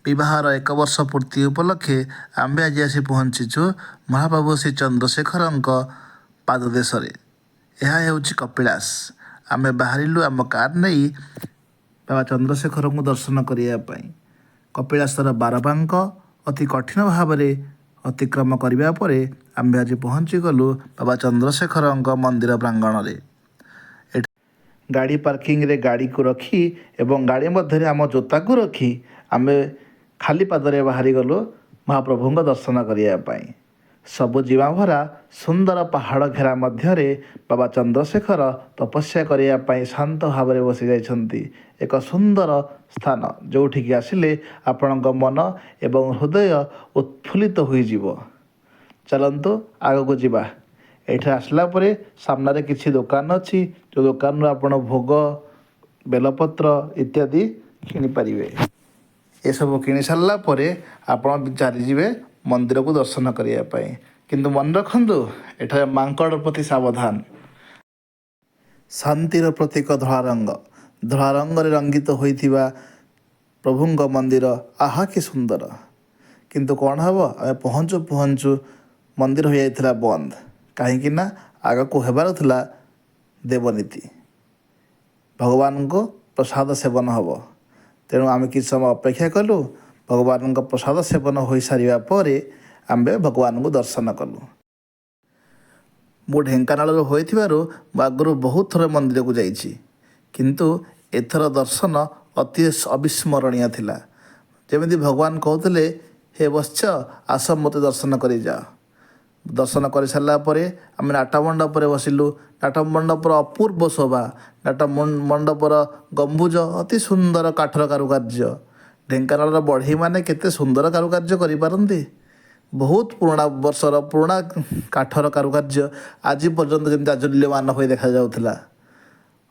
ବିବାହର ଏକ ବର୍ଷ ପୂର୍ତ୍ତି ଉପଲକ୍ଷେ ଆମ୍ଭେ ଆଜି ଆସି ପହଞ୍ଚିଛୁ ମହାପ୍ରଭୁ ଶ୍ରୀ ଚନ୍ଦ୍ରଶେଖରଙ୍କ ପାଦଦେଶରେ। ଏହା ହେଉଛି କପିଳାସ। ଆମେ ବାହାରିଲୁ ଆମ କାର୍ ନେଇ ବାବା ଚନ୍ଦ୍ରଶେଖରଙ୍କୁ ଦର୍ଶନ କରିବା ପାଇଁ। କପିଳାସର ବାରବାଙ୍କ ଅତି କଠିନ ଭାବରେ ଅତିକ୍ରମ କରିବା ପରେ ଆମ୍ଭେ ଆଜି ପହଞ୍ଚିଗଲୁ ବାବା ଚନ୍ଦ୍ରଶେଖରଙ୍କ ମନ୍ଦିର ପ୍ରାଙ୍ଗଣରେ। ଗାଡ଼ି ପାର୍କିଂରେ ଗାଡ଼ିକୁ ରଖି ଏବଂ ଗାଡ଼ି ମଧ୍ୟରେ ଆମ ଜୋତାକୁ ରଖି ଆମେ ଖାଲି ପାଦରେ ବାହାରିଗଲୁ ମହାପ୍ରଭୁଙ୍କ ଦର୍ଶନ କରିବା ପାଇଁ। ସବୁଜିମା ଭରା ସୁନ୍ଦର ପାହାଡ଼ ଘେରା ମଧ୍ୟରେ ବାବା ଚନ୍ଦ୍ରଶେଖର ତପସ୍ୟା କରିବା ପାଇଁ ଶାନ୍ତ ଭାବରେ ବସିଯାଇଛନ୍ତି। ଏକ ସୁନ୍ଦର ସ୍ଥାନ, ଯେଉଁଠିକି ଆସିଲେ ଆପଣଙ୍କ ମନ ଏବଂ ହୃଦୟ ଉତ୍ଫୁଲ୍ଲିତ ହୋଇଯିବ। ଚାଲନ୍ତୁ ଆଗକୁ ଯିବା। ଏଇଠି ଆସିଲା ପରେ ସାମ୍ନାରେ କିଛି ଦୋକାନ ଅଛି, ଯେଉଁ ଦୋକାନରୁ ଆପଣ ଭୋଗ, ବେଲପତ୍ର ଇତ୍ୟାଦି କିଣିପାରିବେ। ଏସବୁ କିଣି ସାରିଲା ପରେ ଆପଣ ଚାଲିଯିବେ ମନ୍ଦିରକୁ ଦର୍ଶନ କରିବା ପାଇଁ। କିନ୍ତୁ ମନେ ରଖନ୍ତୁ, ଏଠାରେ ମାଙ୍କଡ଼ ପ୍ରତି ସାବଧାନ। ଶାନ୍ତିର ପ୍ରତୀକ ଧଳା ରଙ୍ଗ। ଧଳା ରଙ୍ଗରେ ରଙ୍ଗିତ ହୋଇଥିବା ପ୍ରଭୁଙ୍କ ମନ୍ଦିର, ଆହା କି ସୁନ୍ଦର! କିନ୍ତୁ କ'ଣ ହେବ, ଆମେ ପହଞ୍ଚୁ ପହଞ୍ଚୁ ମନ୍ଦିର ହୋଇଯାଇଥିଲା ବନ୍ଦ। କାହିଁକି ନା ଆଗକୁ ହେବାର ଥିଲା ଦେବନୀତି, ଭଗବାନଙ୍କୁ ପ୍ରସାଦ ସେବନ ହେବ। ତେଣୁ ଆମେ କିଛି ସମୟ ଅପେକ୍ଷା କଲୁ। ଭଗବାନଙ୍କ ପ୍ରସାଦ ସେବନ ହୋଇସାରିବା ପରେ ଆମ୍ଭେ ଭଗବାନଙ୍କୁ ଦର୍ଶନ କଲୁ। ମୁଁ ଢେଙ୍କାନାଳରୁ ହୋଇଥିବାରୁ ମୁଁ ଆଗରୁ ବହୁତ ଥର ମନ୍ଦିରକୁ ଯାଇଛି, କିନ୍ତୁ ଏଥର ଦର୍ଶନ ଅତି ଅବିସ୍ମରଣୀୟ ଥିଲା। ଯେମିତି ଭଗବାନ କହୁଥିଲେ, "ହେ ବତ୍ସ, ଆସ, ମୋତେ ଦର୍ଶନ କରିଯାଅ।" ଦର୍ଶନ କରିସାରିଲା ପରେ ଆମେ ନାଟ ମଣ୍ଡପରେ ବସିଲୁ। ନାଟ ମଣ୍ଡପର ଅପୂର୍ବ ଶୋଭା, ନାଟ ମଣ୍ଡପର ଗମ୍ବୁଜ, ଅତି ସୁନ୍ଦର କାଠର କାରୁକାର୍ଯ୍ୟ। ଢେଙ୍କାନାଳର ବଢ଼େଇମାନେ କେତେ ସୁନ୍ଦର କାରୁକାର୍ଯ୍ୟ କରିପାରନ୍ତି! ବହୁତ ପୁରୁଣା ବର୍ଷର ପୁରୁଣା କାଠର କାରୁକାର୍ଯ୍ୟ ଆଜି ପର୍ଯ୍ୟନ୍ତ ଯେମିତି ଜାଜ୍ୱଲ୍ୟମାନ ହୋଇ ଦେଖାଯାଉଥିଲା।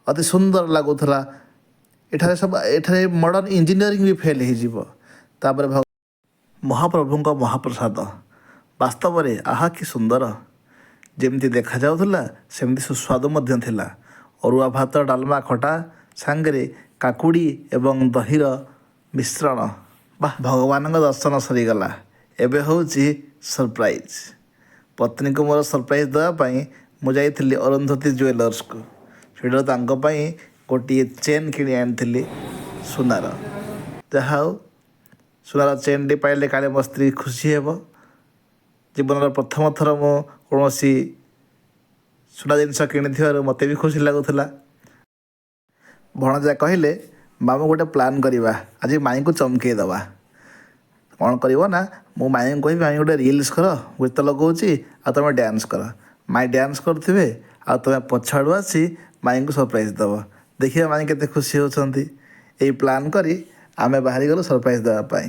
ଅତି ସୁନ୍ଦର ଲାଗୁଥିଲା। ଏଠାରେ ମଡ଼ର୍ଣ୍ଣ ଇଞ୍ଜିନିୟରିଂ ବି ଫେଲ୍ ହେଇଯିବ। ତାପରେ ମହାପ୍ରଭୁଙ୍କ ମହାପ୍ରସାଦ, ବାସ୍ତବରେ ଆହା କି ସୁନ୍ଦର! ଯେମିତି ଦେଖାଯାଉଥିଲା, ସେମିତି ସୁସ୍ୱାଦୁ ମଧ୍ୟ ଥିଲା। ଅରୁଆ ଭାତ, ଡାଲମା, ଖଟା ସାଙ୍ଗରେ କାକୁଡ଼ି ଏବଂ ଦହିର ମିଶ୍ରଣ, ବାଃ! ଭଗବାନଙ୍କ ଦର୍ଶନ ସରିଗଲା। ଏବେ ହେଉଛି ସରପ୍ରାଇଜ୍। ପତ୍ନୀକୁ ମୋର ସରପ୍ରାଇଜ୍ ଦେବା ପାଇଁ ମୁଁ ଯାଇଥିଲି ଅରୁନ୍ଧତୀ ଜୁଏଲର୍ସକୁ। ସେଠାରୁ ତାଙ୍କ ପାଇଁ ଗୋଟିଏ ଚେନ୍ କିଣି ଆଣିଥିଲି ସୁନାର। ଯାହା ହଉ, ସୁନାର ଚେନ୍ଟି ପାଇଲେ କାଳେ ମୋ ସ୍ତ୍ରୀ ଖୁସି ହେବ। ଜୀବନର ପ୍ରଥମ ଥର ମୁଁ କୌଣସି ସୁନା ଜିନିଷ କିଣିଥିବାରୁ ମୋତେ ବି ଖୁସି ଲାଗୁଥିଲା। ଭଣଜା କହିଲେ, "ମାମୁଁ, ଗୋଟେ ପ୍ଲାନ୍ କରିବା। ଆଜି ମାଇଁକୁ ଚମକେଇ ଦେବା। କ'ଣ କରିବ ନା, ମୁଁ ମାଇଁଙ୍କୁ କହିବି, ମାଇଁ ଗୋଟେ ରିଲ୍ସ କର, ଗୀତ ଲଗାଉଛି ଆଉ ତୁମେ ଡ୍ୟାନ୍ସ କର। ମାଇଁ ଡ୍ୟାନ୍ସ କରୁଥିବେ ଆଉ ତୁମେ ପଛଆଡ଼ୁ ଆସି ମାଇଁଙ୍କୁ ସରପ୍ରାଇଜ୍ ଦେବ। ଦେଖିବା ମାଇଁ କେତେ ଖୁସି ହେଉଛନ୍ତି।" ଏଇ ପ୍ଲାନ୍ କରି ଆମେ ବାହାରିଗଲୁ ସରପ୍ରାଇଜ୍ ଦେବା ପାଇଁ।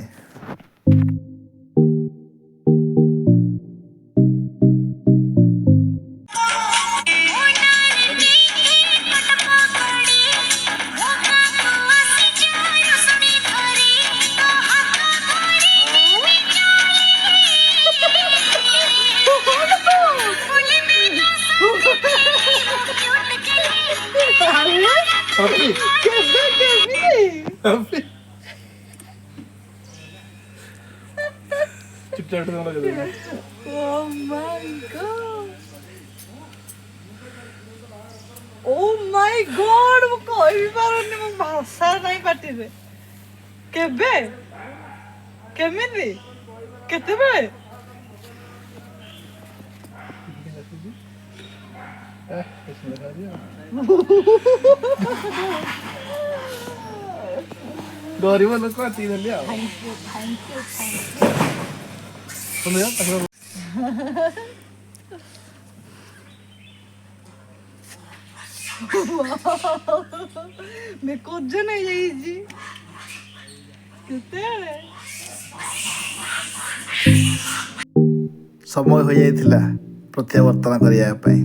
ଆରେ, କେବେ, କେମିତି? ଚୁପଚାପ। Oh my God. Oh my God, ମୁଁ କହିପାରୁନି, ମୋ ଭାଷା ନାହିଁ ପାଟିରେ। କେବେ, କେମିତି, କେତେବେଳେ? ଗରିବ ଲୋକ, ଏତିକି ଦେଲି ଆଉ। Thank you, thank you, thank you. ସୁନ୍ଦର। ବେକ ଓଜନ ହେଇଯାଇଛି। କେତେବେଳେ? ସମୟ ହୋଇଯାଇଥିଲା ପ୍ରତ୍ୟାବର୍ତ୍ତନ କରିବା ପାଇଁ।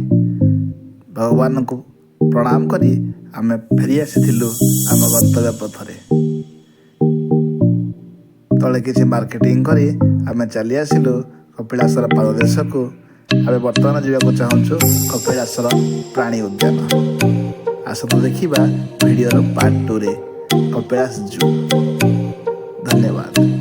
ଭଗବାନଙ୍କୁ ପ୍ରଣାମ କରି ଆମେ ଫେରି ଆସିଥିଲୁ ଆମ ଗନ୍ତବ୍ୟ ପଥରେ। ତଳେ କିଛି ମାର୍କେଟିଂ କରି ଆମେ ଚାଲି ଆସିଲୁ କପିଳାସର ପାଦଦେଶକୁ। ଆମେ ବର୍ତ୍ତମାନ ଯିବାକୁ ଚାହୁଁଛୁ କପିଳାସର ପ୍ରାଣୀ ଉଦ୍ୟାନ। ଆସନ୍ତୁ ଦେଖିବା ଭିଡ଼ିଓର ପାର୍ଟ 2ରେ କପିଳାସ ଜୁ। ଧନ୍ୟବାଦ।